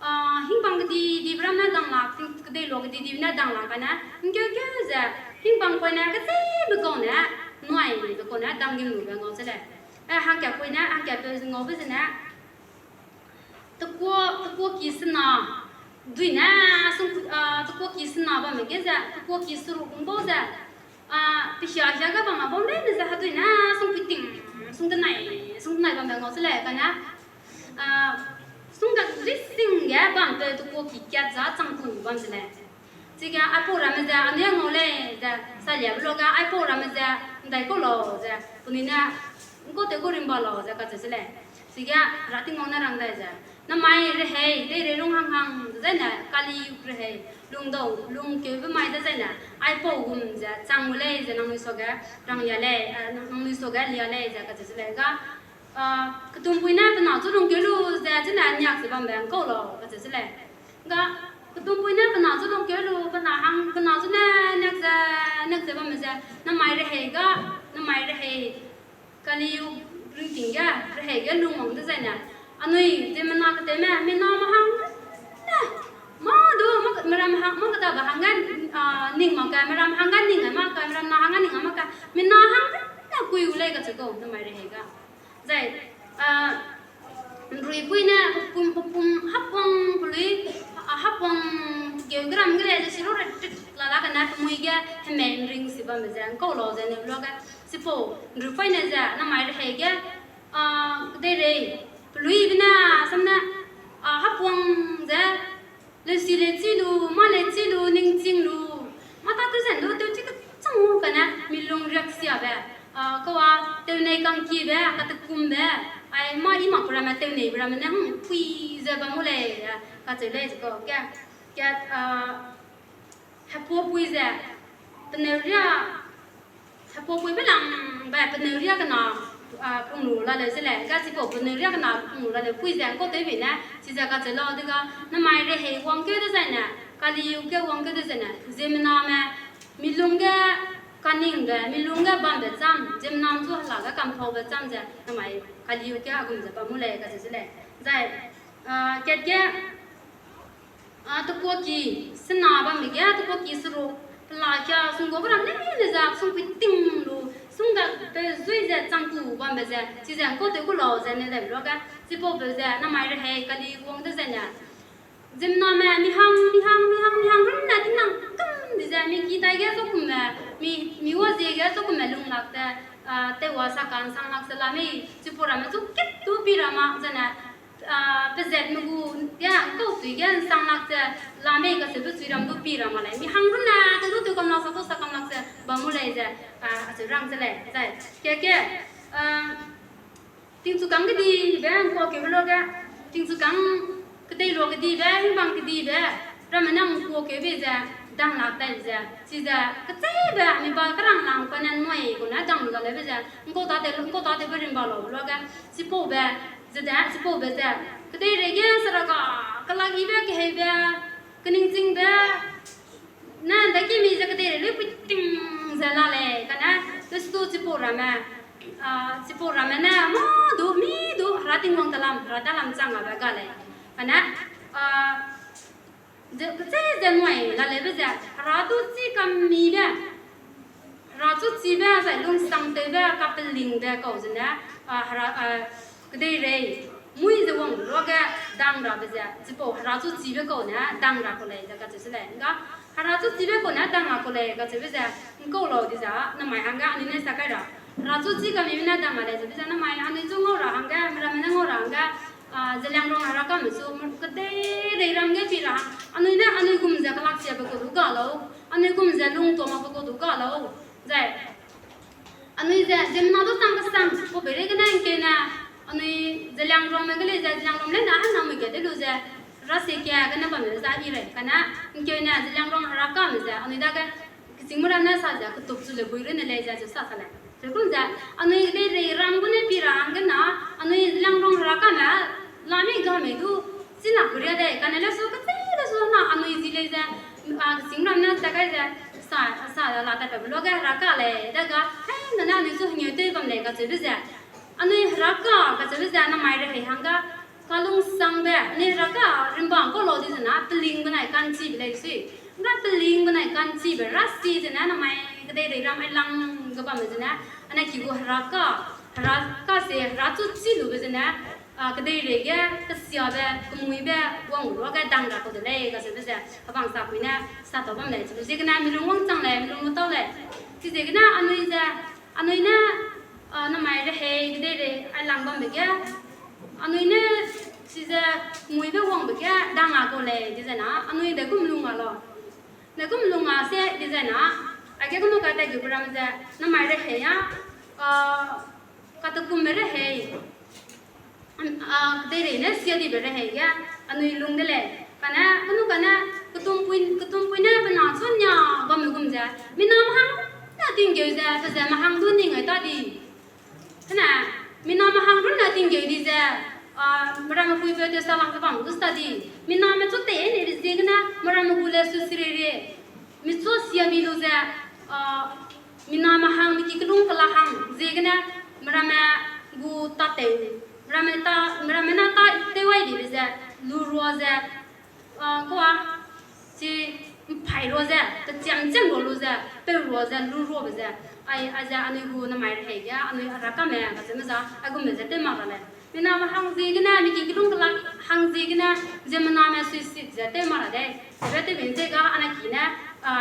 a, hingbang kedi dibe ramme dang lak, ting-, kedei lua kedi dibe ne dang lak kane, ’ngkeukeu ze, hingbang poine kecheîbe kau ne, nuaibe kau ne, dang gim lube ngau chi lei. E, hangkatpui ne, hangkatpeu ngaube zene, tekua, tekua ki sena, dui ne, sung, a, tekua ki sena bamme ge ze, tekua ki seruk ’mbau ze, a, pehia hia ge bam a bam leine ze hedui ne, sungpui ting, sung tenai, sung tenai bambe ngau chi lei kane, a, sung da ri sing ge bambe tekua ki kat za changku bam chi lei. Chige aipau ramme ze anui ngau lei ze, saliabe luage aipau ramme ze, ’ndaikau lau ze, penui ne, ’ngkau tew kau rimba lau ze kacheu chi lei. Chige hera Tingwang ne rang dai ze, namai rehei, deirei lung hang hang, dezaine, Kali Yug rehei, lungdau, lungkeube mai dezaine, aipau gum ze, chang gu lei ze nangnui suage, ranglia lei, a, nang-, nangnui suage lia lei ze kacheu chi lei ga, a, ketumpui ne pe na chu lungkeu lu ze, chine niak ze bambe ’ngkau lau, kacheu chi lei. Ga, ketumpui ne pe na chu lungkeu lu, pe na hang, pe na chu ne, niak ze, niak ze bamme ze, namai rehei ga, namai rehei, Kali Yug ringting ge, rehei ge lungwang dezaine, anui, ziemmena ketewme, mina me hang, ne, mâ du, mâ, meram hang, mâ kedabe hangge, a, ning mak ge, meram hangge ning ai mak ge, meram na hangge ning ai mak ge, mina hang ne kui gu lei kacheu kau, namai rehei ga. Zai, a, ’nruipui ne, pepum, pepum, hapang pelui, a, hapang geu geram ge lei ze siro re tik la la kane pemui ge hemei ’nring si bamme ze ’ngkau lau ze ne luage, chipau ’nruipui ne ze namai rehei ge, a, kedeirei, peluibe ne, sam ne, a, hapang ze, leusi lei chi lu, mâ lei chi lu, ningching lu, mâ tâtew zen du tewchi kechang gu kane, mi lung riaksiabe, a, kau a, tewnei kangkibe, katekumbe, ai, mâ i mak pe ramme tewneibe ramme ne, hmm, pui ze bam gu lei, a, kacheu lei ze kau, ke, ke, a, hepuapui ze, peneu ria, hepuapuibe langbe peneu ria kena, pung lu la leu ze lei, ga chipau penui riak na pung lu la leu pui ze ’ngkau tewbe ne, chize kacheu lau de ga, namai rehei wangkeu dezaine, Kali Yug ge wangkeu dezaine, ziemmename, mi lung ge kaningbe, mi lung ge bambe cham, ziemmename chu hela ge kampaube cham ze, namai Kali Yug ge a gum ze bam mu lei kacheu ze lei. Zai, kat ge, a, tekuaki sena bambe ge, tekuaki seruk, pela kia, sunggabe ram leine ze, sungpui ting lu, sungga pe zui ze changku bambe ze, chize ’ngkau tew gu lau ze ne dai luage, chipaube ze, namai rehei Kali wang dezaine, ziemmename, mi hang, mi hang, mi hang, mi hang, runne tingnang kam di ze, mi ki tai ge zukumme, mi, mi wa zie ge zukumme lung lak ze, a, tewa sa kan sang lak ze la mei, chipau ramme chu kat tu pi ra mak zene, a, pezatme gu, ya, ’ngkau sui ge ’nsang lak ze, la mei kacheube sui ram du pi ra mak lei. Mi hang runne, te du tew kam lak sa tu sa kam lak ze, bam mu lei ze, a, acheu rang ze lei, zai. Kat ge, a, tingchukâng kedibe ’ngkuakeube luage, tingchukâng kedeiloa kedibe, hingbang kedibe, ramme ne ’ngkuakeube ze, dang lak dai ze, chize, kecheibe, mi ba kerang lang pa ne ’nnui gu ne dang lu da leube ze, ’ngkau ta te, ’ngkau ta tewbe rimba laube luage, chipaube, ze de, chipaube ze, kedeirei ge seraga, kelakibe, keheube, keningchingbe, ne ’ndaikimi ze kedeirei luipui ting ze la lei, kane, testu chipau ramme, a, chipau ramme ne, mâ du, mi du, Hera Tingwang talam, Hera talam chang abe ga lei. Kane, a, ze, kechei ze ’nnui la leube ze, Hera du chî kamibe, Hera chu chîbe, zai lungsangtewbe, kapelingbe kau zene, a, Hera, a, kedeirei, mui ze wang luage dang rabe ze, chipau Hera chu chîbe kau ne dang ra kau lei ze kacheu se lei. Nga, Hera chu chîbe kau ne dang ra kau lei kacheube ze, ’ngkau lau di ze, namai hangge anui ne sa kai ra. Hera chu chî kamibe ne dang ra lei ze, bi ze namai anui chu ngau ra hangge, miramme ne ngau ra hangge, a, Zeliangrong Herakame chu, kedeirei ram ge pi ra hang, anui ne anui gum ze kelaksiabe kau du ga lau, anui gum ze lungtuamakbe kau du ga lau, zai. Anui ze, ziemmena du sang kesang, pau peireigene ’ngkeune, anui Zeliangrongme ge lei ze, Zeliangrong leine haname ge de lu ze, rasie kia gene bamme za i rei, kane, ’ngkeune, Zeliangrong Herakame ze, anui dage, kechîngme ram ne sa ze, ketup chu le bui runne lei ze, ze sa sa lei. Chigum ze, anui kedeirei ram gu ne pi ra hanggena, anui Zeliangrong Herakame, la mei ga mei du, chî lak gu ria dei, kane lesu, kechei lesu na, anui zi lei ze, a, kechîngme ram ne sa kai ze, sa, sa la tatbe luage Heraka lei, dega, hei, nane anui chu hengeu tew bam lei kacheube ze. Anui Heraka kacheube ze, namai rehei hangge, kalungsangbe, anui Heraka rimba ’ngkau lau di zena, peling benai ka'nchibe lei sui. Nga peling benai ka'nchibe, rasie zene, namai kedeirei ram ailang ge bamme zene, ane ki gu Heraka, Heraka se, Hera chu chî lube zene, a, kedeirei ge, kesiabe, kemuibe, wang luage dang ra kau de lei, kacheube ze, hebang sapui ne, sa tau bam lei, chelu ziegene, mi lung wangchang lei, mi lung lu tau lei. Chiziegene, anui ze, anui ne, a, namai rehei, kedeirei, ailang bambe ge, anui ne, chize, kemuibe wangbe ge, dang a kau lei, di zena, anui de gum lung a lau. De gum lung a se, di zena, aige kenu ka tai gu ram ze, namai rehei a, a, katekumbe rehei, a, kedeirei ne sia dibe rehei ge, anui lung de lei. Kane, kenu kane, ketumpui, ketumpui ne pe na chu nia bamme gum ze, mi name hang ne tinggeu ze, pe ze me hang du ning ai ta di. Kane, mi name hang runne tinggeu di ze, a, meramme puipeu tewsa lak ze bam gu sta di. Mi name chu tei ne ziegene, meramme gu le su sirere. Mi chu sia bi lu ze, a, mi name hang, mi ki kelung kela hang, ziegene, meramme gu tâtew, meramme ta, meramme na tâ tew ai dibe ze, lu rua ze, a, kua, chi, ’mpaî rua ze, pechiam chiam rua lu ze, peu rua ze, lu ruabe ze, ai, aize anui gu namai rehei ge, anui Herakame, kacheube za, aigumbe ze tew mak ra lei. Mi name hang ziegene, mi ki kelung kela hang ziegene, ziemmename suicide ze tew mak ra dei. Be tewbe ’nze ga, ane ki ne, a,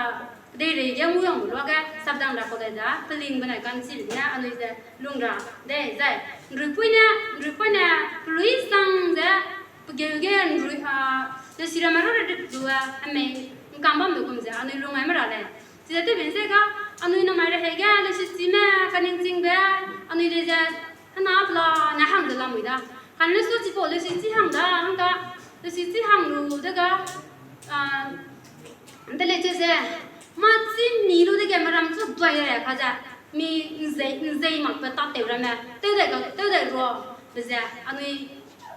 kedeirei ge nguiangbe luage, sapdang ra kau dai ze, peling benai ka'nchibe ne, anui ze lung ra dei, zai. ’Nruipui ne, ’nruipui ne, peluisang ze, pegeu ge ’nrui, a, ze siramme ra re du, a, amei, ’ngkam bambe gum ze, anui lung ai me ra lei. Chize tewbe ’nze ga, anui namai rehei ge, lesichime, kaningchingbe, anui lei ze, hena pela ne hang de lamui da. Kane lesu chipau lesichi hang da, hang da, lesichi hang lu de ga, a, ’nte lei chize, mâ chî mi lu dege meram chu duai re ka ze. Mi nzei, nzei makbe tatew ramme, tew dai ga, tew dai rua, be ze, anui,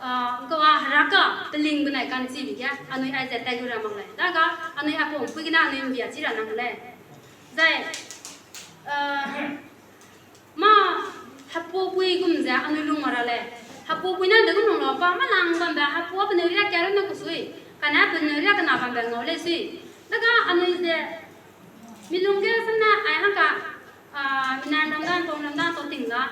ah, ngkau a heraka, peling benai kanchibe ge, anui aize tai gu ra mak lei. Daga, anui aipau ’mpui gene anui ’mbia chi ra nang lei. Zai, ah, mâ, hepuapui gum ze anui lung mak ra lei. Hepuapui ne de gum lung lau pa, mâ lang bambe, hepua penui riak kia rune ku sui. Kane penui riak kena bambe ngau lei sui. Daga anui ze, mi lung ge sam ne ai hangka, ah, mi nan ram dan, tong ram dan, tong ting da.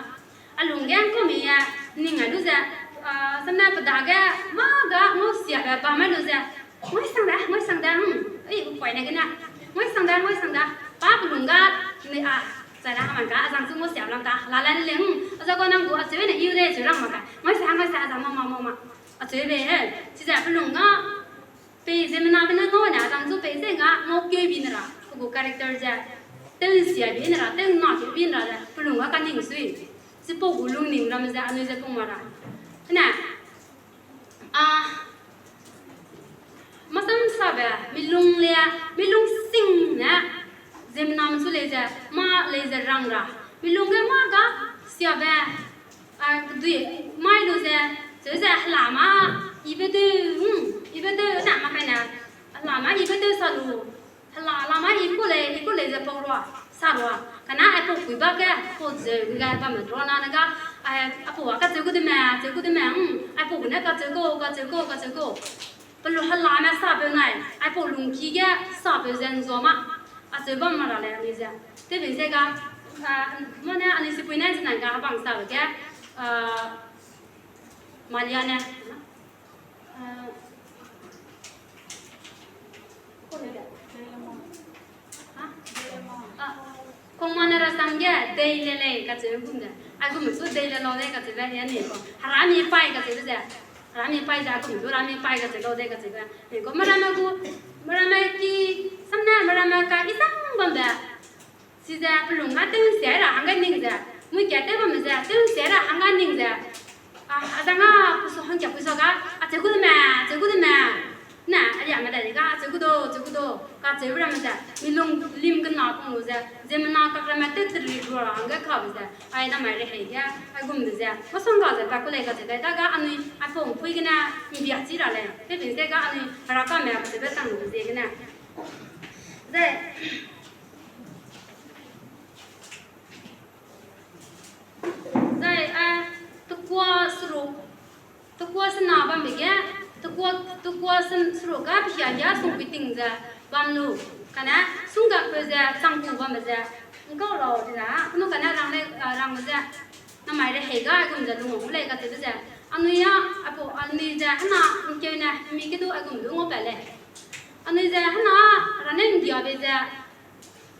A lung ge ’ngkau mi e, ning ai lu ze, ah, sam ne pe dage, mâ ga, ngau siabe bam mai lu ze, ngau sang da, ngau sang da, hmm, ei, poine gene, ngau sang da, ngau sang da, pa pe lung ga, ni a, zai da, haman ga, a zang chu ngau siabe lam ta, la lan le, hmm, a za ga nang gu, acheu ne, iu de, cheu rang mak ga, ngau sa, ngau sa, a zang ma, ma, ma, ma, acheu be, he, chize pe lung ga, pei ziemmenabe ne ngau ne, a zang chu pei ze nga, ngau keu bi ne ra, pe gu character ze, tew ’nsia bi ne ra, tew ’nna keu bi ne ra ze, pe lung ga kaning sui, chipau gu lungning ramme ze, anui ze pung mak ra. Ne, a, masamsabe, mi lung le, mi lung sing ne, ziemmename chu lei ze, mâ lei ze rang ra, mi lung ge mâ ga, siabe, a, kedui, mai lu ze, cheu ze hela mâ, ibe tew, hmm, ibe tew, na mâ kai ne, hela mâ ibe tew sa lu, hela, hela mâ i ku lei, i ku lei ze pau rua, sa rua, kane aipau pui ba ge, pau zeu ge bamme rua na ne ga, ai, aipau a kacheu gu de me, cheu gu de me, hmm, aipau gu ne kacheu gu, kacheu gu, kacheu gu. Pe lu helame sapeu nai, aipau lungki ge sapeu ze ’nzua mâ, acheu bam mak ra lei anui ze. Tewbe ze ga, a, mâ ne anui sipui nai zinai ga hebang sabe ge, a, Malia ne, a, Kongma ne rasam ge, dei le lei kacheu gum ze. Aigum chu dei le lau de kacheube, ya ni ko. Herami pai kacheube ze. Herami pai ze, aigum chu herami pai kacheu lau de kacheube. Ni ko, meramme gu, meramme ki, sam ne meramme ka isang bambe. Chize pelung ga tew ’nsia ra hangge ning ze. Mui ka tew bamme ze, tew ’nsia ra hangge ning ze. A, a zang a, pusu hangkia pusu ga, acheu gu de me, acheu gu de me. Ne, a liame dai ga, acheu gu do, acheu gu do. Kacheube ramme ze, mi lung lim kena pung lu ze, ziemmena kak ramme tew teri rua ra hangge kabe ze, ai namai rehei ge, aigum de ze, masang ga ze pa ku lei kacheu dai, daga anui, aipau ’mpui gene, ’mbia chi ra lei, tewbe ze ga anui, herakame kacheube chang lu ziegene. Zai, zai, a, tekua seruk, tekua sena bambe ge, tekua, tekua sen-, seruk ga pehia hia sungpui ting ze bam lu, kane, sunggakpeu ze changku bambe ze, ’ngkau lau ze, kenu kane rang lei, a, rangbe ze, namai rehei ga aigum ze lung wang gu lei kacheube ze, anui a, aipau, anui ze, hena, ’ngkeu ne, mi ke du aigum du ngaupat lei. Anui ze, hena, rane ’nggiabe ze,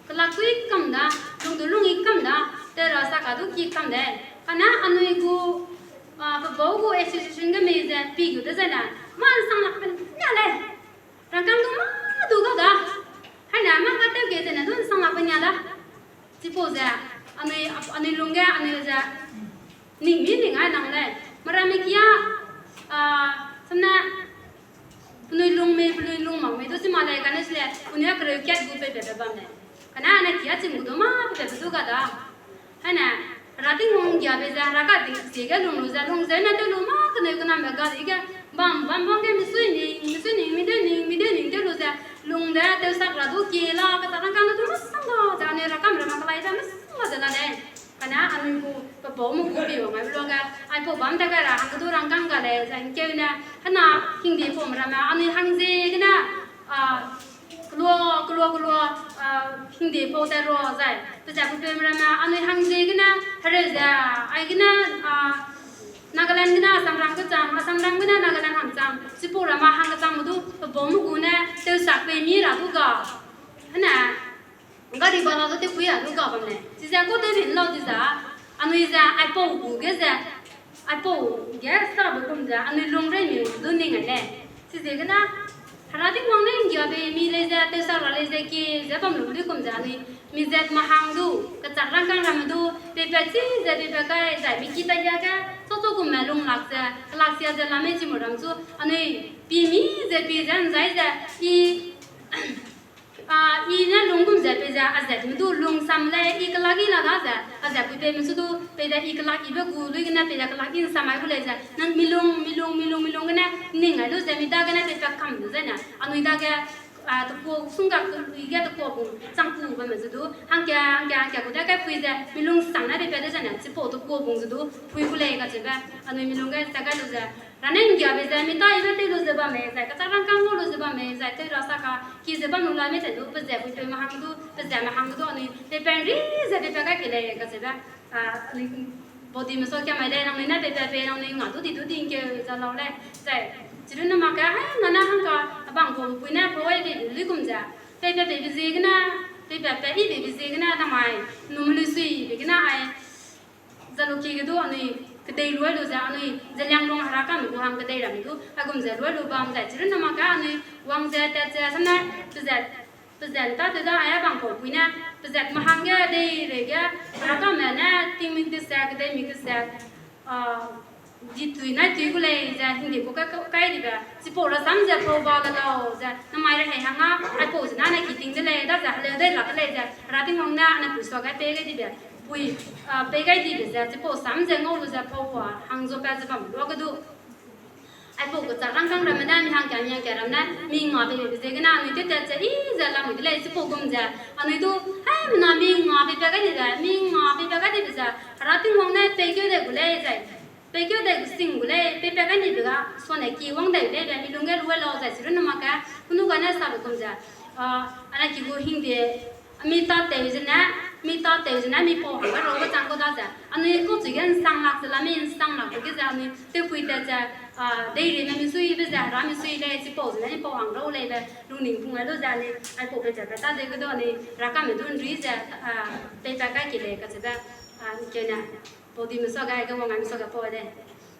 kelak kui kam da, lung du lung i kam da, tew ra sa ka du ki kam de. Kane anui gu, a, pebau gu association ge mei ze pi gu de zene, mâ ’nsang lak pe nia lei. Rangkâng du mâ du ga da. Haine mâ ka tew ge zene du ’nsang lak pe nia da. Chipau ze, anui, anui lung ge, anui ze, ning mi ning ai nang lei. Meramme kia, a, sam ne, penui lung mei, penui lung mak mei du chi mak lei, kane chi le, penui a kereu kat gu peibe bam lei. Kane ane kia chim gu du mâ peibe du ga da. Haine, Hera Tingwang ’nggiabe ze, Hera ka ting ziege lung lu ze, lung ze ne tew lu mâ keneu kenambe ga di ge, bam, bam bam ge misui ning, misui ning, mideu ning, mideu ning tew lu ze, lung de, tewsak ra du kie la, kechak rangkâng du du masang ga, ze anui Herakame ramme kelai ze masang ga ze la lei. Kane anui gu pebau me gu pi wang ai be luage, aipau bam ta ga ra hangge du rangkâng ga lei, ze ’ngkeu ne, hena, hingde paume ramme, anui hang ziegene, a, kelua, kelua, kelua, a, hingde pau tat rua zai, pezat pepeume ramme, anui hang ziegene, hereu ze, aigene, a, Nagaland gene Assam ram kechang, Assam ram gene Nagaland hamchang, chipau ramme hang kechangme du, pebau me gu ne, tewsak pei mi ra du ga. Hene, gari bala du tewpui a du ga bam lei. Chize kau tew rin lau di za, anui ze aipau gu ge ze, aipau ge sabe gum ze, anui lung rei mi du ning ai lei. Chiziegene, Hera Tingwang ne ’nggiabe mi lei ze, tewsak ra lei ze kie ze bam lu du gum ze anui, mi zat mahang du, kechak rangkâng ramme du, peipat chi ze peipat kai zai mi ki ta ya ge, chau chau gumme lung lak ze, kelak sia ze la mei chi mu ram chu, anui, pi mi ze pi ze ’nzai ze, i, I ne lung gum ze peize, a ze me du lungsam lei, i kelak i la da ze, a ze puipeume su du, peize i kelak ibe gu, lui gene peize kelak i nsam ai gu lei ze, nang milung, milung, milung, milung gene, ning ai lu ze, mi dagene peipat kam lu ze ne, anui dage, a, tekuâ, sungga, i ge tekuâ bung, changku bamme ze du, hangka, hangka, hangka gu de kaipui ze, milung sang ne peipat de ze ne, chipau tekuâ bung ze du, pui gu lei kacheube, anui milung ge, ze gai lu ze, Rane nggiabe ze mi ta ibe tew lu ze bam mei, zai kachak rangkâng ngau lu ze bam mei, zai tew ra sa ka, ki ze bam lu la mei ze du, pe ze puipeume hang du, pe zeme hang du, anui, peipat ri ze peipat kai ke lei, kacheube, a, anui, body me sa kia mai lei, nangnui ne peipat pei, nangnui nga du di du di ngkeu ze lau lei, zai, chirunne mak ge, hai, nga ne hangka, a bang gu pui ne, pau ai bei lu gum ze, peipat peibe ziegene, peipat pe i beibe ziegene, namai, num lu suibe gene ai, Zaluki ge du anui kedei luai lu ze anui Zeliangrong Herakame gu hang kedei ramme du, aigum ze luai lu bam zai chirunne mak ge anui wang ze tat ze samne pezat, pezat ta tew da ai bang pau pui ne, pezat me hangge deireige, Herakame ne tingmik deset, kedeimik deset, a, ditui nai tui gu lei ze hingde ku kai, kai dibe, chipau rasam ze pau ba le lau ze, namai rehei hang a, aipau ze na ne ki ting de lei, daze heleu dei ra de lei ze, Hera Tingwang ne anai pui suage pei gai dibe, pui, a, pei gai dibe ze, chipau sam ze ngau lu ze pau wa, hang zu pat ze bam luage du. Aipau kechak rangkâng ramme ne, mi hangka, mi hangka ram ne, mi nga peibe ziegene, anui tew tat ze, i ze lamui de lei, chipau gum ze, anui du, haimena mi nga peipat gai dibe, mi nga peipat gai dibe ze, Hera Tingwang ne peikeu dei gu lei zai, peikeu dei gu sing gu lei, peipat gai dibe ga, suane ki wang dei gu lei be, mi lung ge luai lau zai, chirunne mak ge, kunu gane sabe gum ze, a, anai ki gu hingde, mi tâtew zene, mi tâtew zene, mi pau hangge raube chang kau da ze, anui kau chui ge nsang lak ze la mi nsang lak ge ze, anui tewpui tat ze, a, deireime misuibe ze, Hera misui lei, chipau zene, mi pau hang rau lei be, lungning pung ai lu ze, anui, aipau peipat pat ta de ge du, anui, Herakame du nri ze, a, peipat kai ke lei kacheube, a, kene, body me suage, aige wang ai me suage pau de.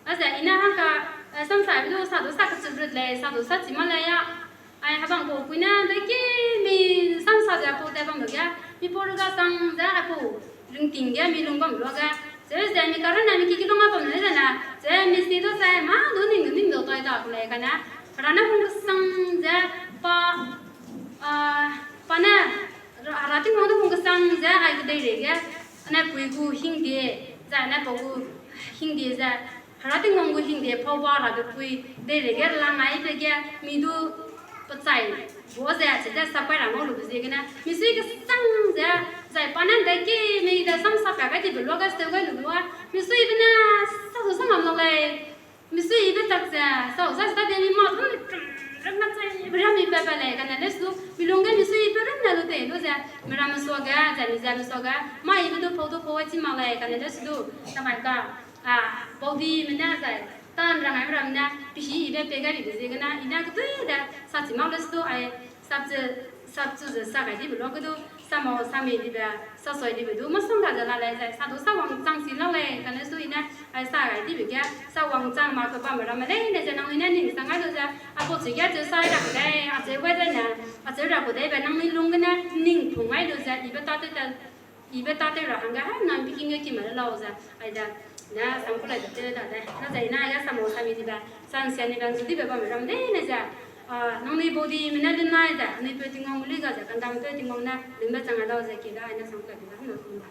Aze, i ne hangka, a, samsa du, sa du sa kechirut lei, sa du sa chi mak lei a, Ai, hebang pau pui ne, deki mi samsa ze pau tat bam lu ge, mi pau ruga sang ze, aipau ringting ge mi lung bam luage, ze ze mi karunne mi ki ki lung a bam lu ze ne, ze mi si du ze, mâ du ning du ning du tai da gu lei kane, Hera ne hung kesang ze, pa, a, pa ne, Hera, Hera Tingwang du hung kesang ze, ai kedeireige, anai pui gu hingde, zai anai pau gu hingde ze, Hera Tingwang gu hingde pau ba rabe pui, deireige lang aibe ge, mi du pechai, bo ze, chide sapai ra ngau lube ziegene, misui kesang ze, zai pa ne deki mi de samsa pa gai dibe luage seu gai lube lua, misuibe ne, sa du sa ngam lau lei, misuibe tak ze, sau sa sa de mi mâ du, rem na chai, rem mi pa pa lei, kane lesu, mi lung ge misuibe rem na lu tei lu ze, mi ramme suage, zai mi zeme suage, mâ ibe du pau du pau a chi mak lei, kane lesu du, samai ka, a, baudime ne zai, tan rang ai ramme ne, pihi ibe pei gai dibe ziegene, i ne kedui de, sa chi mak lesu du, ai, sap ze, sap chu ze sa gai dibe luage du, samau sami dibe, sasoi dibe du, masang ga ze la lei zai, sa du sa wangchang si la lei, kane su i ne, ai sa gai dibe ge, sa wangchang mak ke bamme ramme leine ze nangnui ne ning sang gai lu ze, apau chige acheu sa ra ku dei, acheu gai dei ne, acheu ra ku dei be nangnui lung gene, ning pung gai lu ze, ibe tâtew ta, ibe tâtew ra hangge, hai, nang piking ge ki ma le lau ze, ai ze, ne, sam ku lai de tew da de, na ze i ne, ai ge samau sami dibe, sa nsia nibe, nzu dibe bamme ramme leine ze, a, nangnui baudime ne lun nai ze, anui peu Tingwang gu lui ga ze, kandam peu Tingwang ne, lunbe chang ai lau ze, ki da, ai ne sam ku lai de, na kum da.